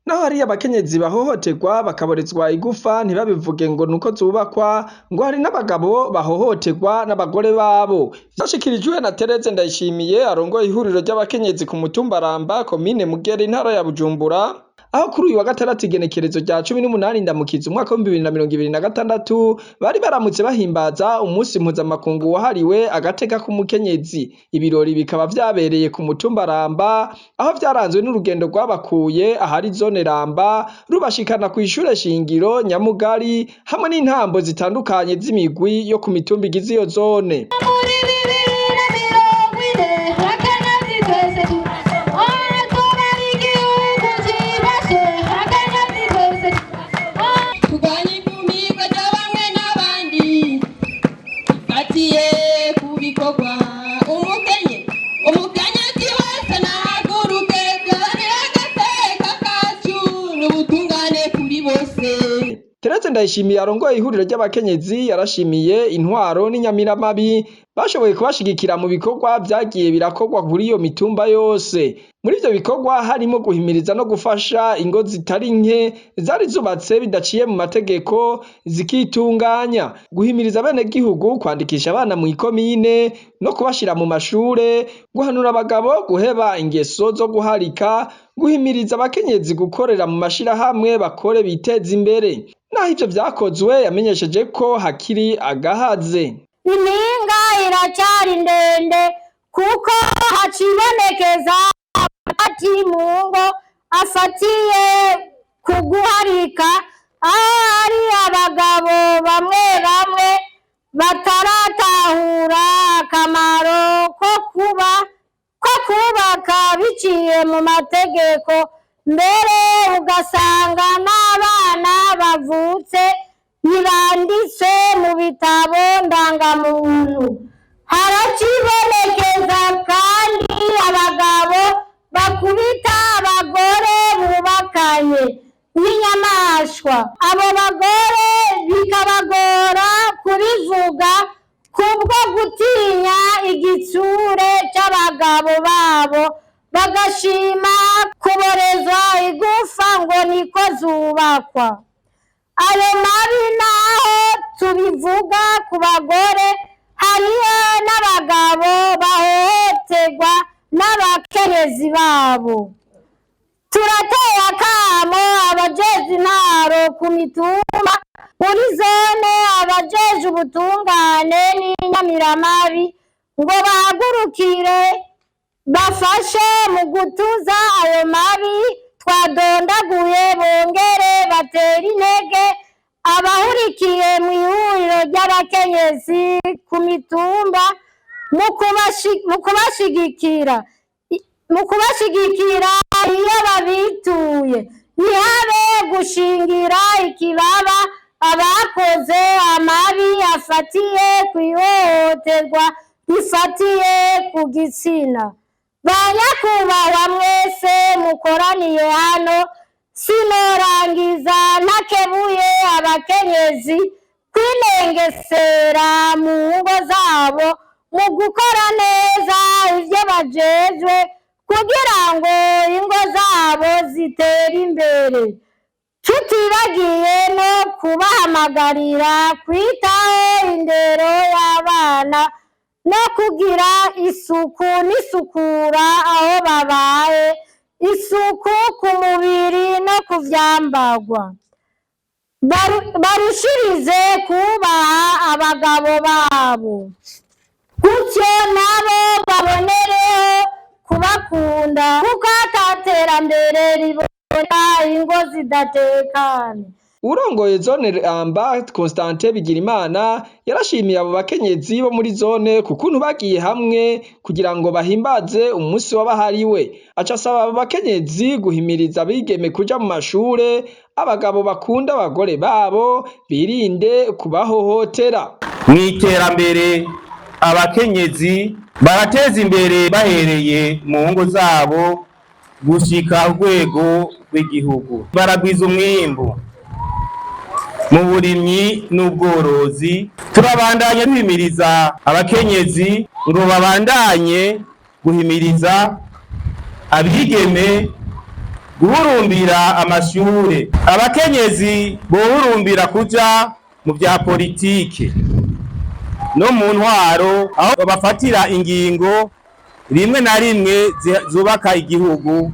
Naho hariyo abakenyezi bahohoterwa bakaborezwa igufa ntibabivuge ngo nuko zubakwa, ngo hari n'abagabo bahohoterwa n'abagore babo. Vyashikirijwe na Tereze Ndayishimiye arongoye ihuriro ry'abakenyezi ku mutumba Ramba, komine Mugera, intara ya Bujumbura, aho kuri uyu wa gatandatu igenekerezo rya 18 Ndamukiza umwaka w'2026 bari baramutse bahimbaza umunsi mpuzamakungu wahariwe agateka k'umukenyezi. Ibirori bikaba vyabereye ku mutumba Ramba, aho vyaranzwe n'urugendo rwabakuye ahari zone Ramba rubashikana kw'ishure shingiro Nyamugari hamwe n'intambo zitandukanye z'imigwi yo ku mitumba igize iyo zone. Muri 2040 akanyazi twese tubara igihugu cyifashe, akanyazi twese turwanye ikumirwa rya bamwe n'abandi ifatiye ku bikorwa. Umukenyezi wese nahaguruke duharanire agateka kacu n'ubutungane kuri bose. Tereze Ndayishimiye arongoye ihuriro ry'abakenyezi yarashimiye intwaro n'inyamiramabi bashoboye kubashigikira mu bikorwa vyagiye birakorwa kuri iyo mitumba yose. Muri ivyo bikorwa harimo guhimiriza no gufasha ingo zitari nke zari zubatse bidaciye mu mategeko zikitunganya, guhimiriza abenegihugu kwandikisha abana mw'ikomine no kubashira mu mashure, guhanura abagabo guheba ingeso zo guharika, guhimiriza abakenyezi gukorera mu mashirahamwe bakore biteze imbere. Naho ivyo vyakozwe yamenyesheje ko hakiri agahaze. Impinga iracyari ndende kuko hacibonekeza ati mu ngo afatiye ku guharika, aho hari abagabo bamwe bamwe bataratahura akamaro ko kubaka biciye mu mategeko, mbere ugasanga n'abana bavutse ntibanditse mu bitabo ndangamuntu. Haracibonekeza kandi abagabo bakubita abagore bubakanye nk'inyamaswa, abo bagore bikabagora kubivuga kubwo gutinya igitsure c'abagabo babo, bagashima kuborezwa igufa ngo niko zubakwa. Ayo mabi naho tubivuga ku bagore, hariho n'abagabo bahohoterwa n'abakenyezi babo. Turateye akamo abajejwe intwaro ku mitumba, muri zone, abajejwe ubutungane n'inyamiramabi ngo bahagurukire bafashe mu gutuza ayo mabi twadondaguye, bongere batere intege abahurikiye mu ihuriro ry'abakenyezi ku mitumba mu kubashigikira iyo babituye, ntihabe gushingira ikibaba abakoze amabi afatiye ku ihohoterwa rifatiye ku gitsina. Ba nyakubahwa mwese mukoraniye hano, sinorangiza ntakebuye abakenyezi kwinengesera mu ngo zabo mu gukora neza ivyo bajejwe kugira ngo ingo zabo zitere imbere, tutibagiye no kubahamagarira kwitaho indero y'abana no kugira isuku n'isukura aho babaye, isuku ku mubiri no ku vyambarwa. Barushirize kubaha abagabo babo, gutyo nabo babonereho kubakunda, kuko ataterambere riboneka ingo zidatekanye. Uwurongoye zone Ramba, Constantin Bigirimana, yarashimiye abo bakenyezi bo muri zone ku kuntu bagiye hamwe kugira ngo bahimbaze umunsi wabahariwe. Aca asaba abo bakenyezi guhimiriza abigeme kuja mu mashure, abagabo bakunda abagore babo birinde kubahohotera. Mw'iterambere abakenyezi barateza imbere bahereye mu ngo zabo gushika urwego rw'igihugu, baragwiza umwimbu mu burimyi n'ubworozi. Turabandanya duhimiriza abakenyezi ngo babandanye guhimiriza abigeme Guhurumbira amashure, abakenyezi bohurumbira kuja mu vya politike no mu ntwaro, aho bafatira ingingo rimwe na rimwe zubaka igihugu,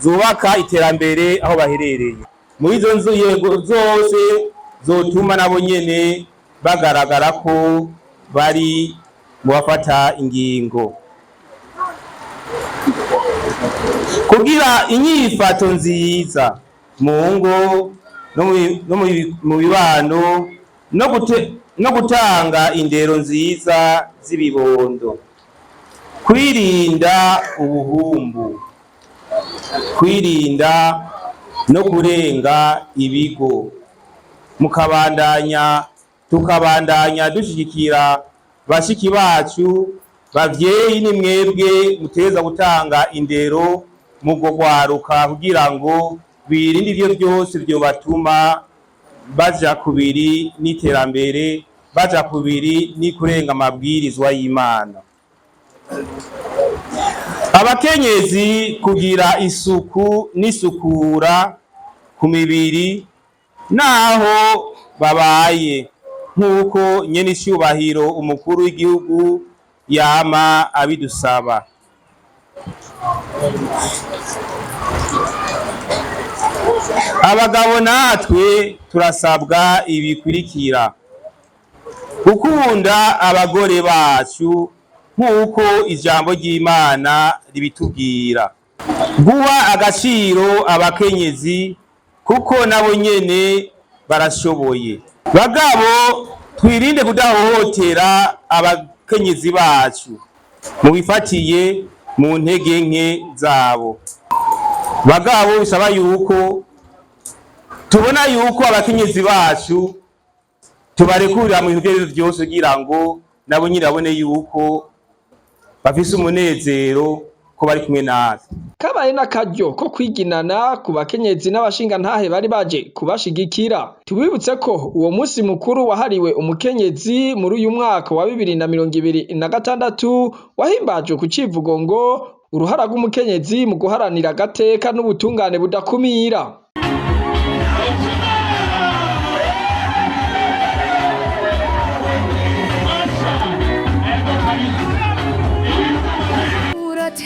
zubaka iterambere aho baherereye. Muri izo nzu yego zose zotuma nabo nyene bagaragara ko bari mu bafata ingingo. Kugira inyifato nziza mu ngo no mu bibano no gutanga indero nziza z'ibibondo. Kwirinda ubuhumbu, kwirinda no kurenga ibigo, mukabandanya tukabandanya dushigikira bashiki bacu. Bavyeyi, ni mwebwe muteza gutanga indero mu gwaruka kugira ngo birinde ivyo byose vyobatuma baja kubiri n'iterambere, baja kubiri n'ikurenga amabwirizwa y'Imana. Abakenyezi kugira isuku n'isukura ku mibiri naho babaye, nk'uko nyene icyubahiro umukuru w'igihugu yama abidusaba. Abagabo natwe turasabwa ibikurikira: gukunda abagore bacu nk'uko ijambo ry'Imana ribitubwira, guha agaciro abakenyezi kuko nabo nyene barashoboye. Bagabo, twirinde kudahohotera abakenyezi bacu mu bifatiye mu ntege nke zabo. Bagabo, bisaba yuko tubona yuko abakenyezi bacu tubarekurira mu bintu ibyo arivyo vyose kugira ngo nabo nyine babone yuko bafise umunezero ko bari kumwe natwe. Kabaye n'akaryo ko kwiginana ku bakenyezi n'abashingantahe bari baje kubashigikira. Tubibutse ko uwo munsi mukuru wahariwe umukenyezi muri uyu mwaka wa 2026 wahimbajwe ku civugo ngo uruhara rw'umukenyezi mu guharanira agateka n'ubutungane budakumira.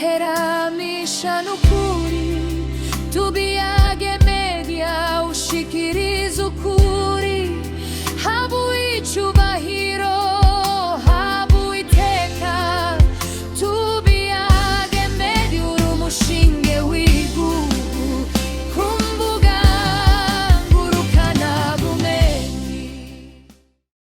Urateramisha.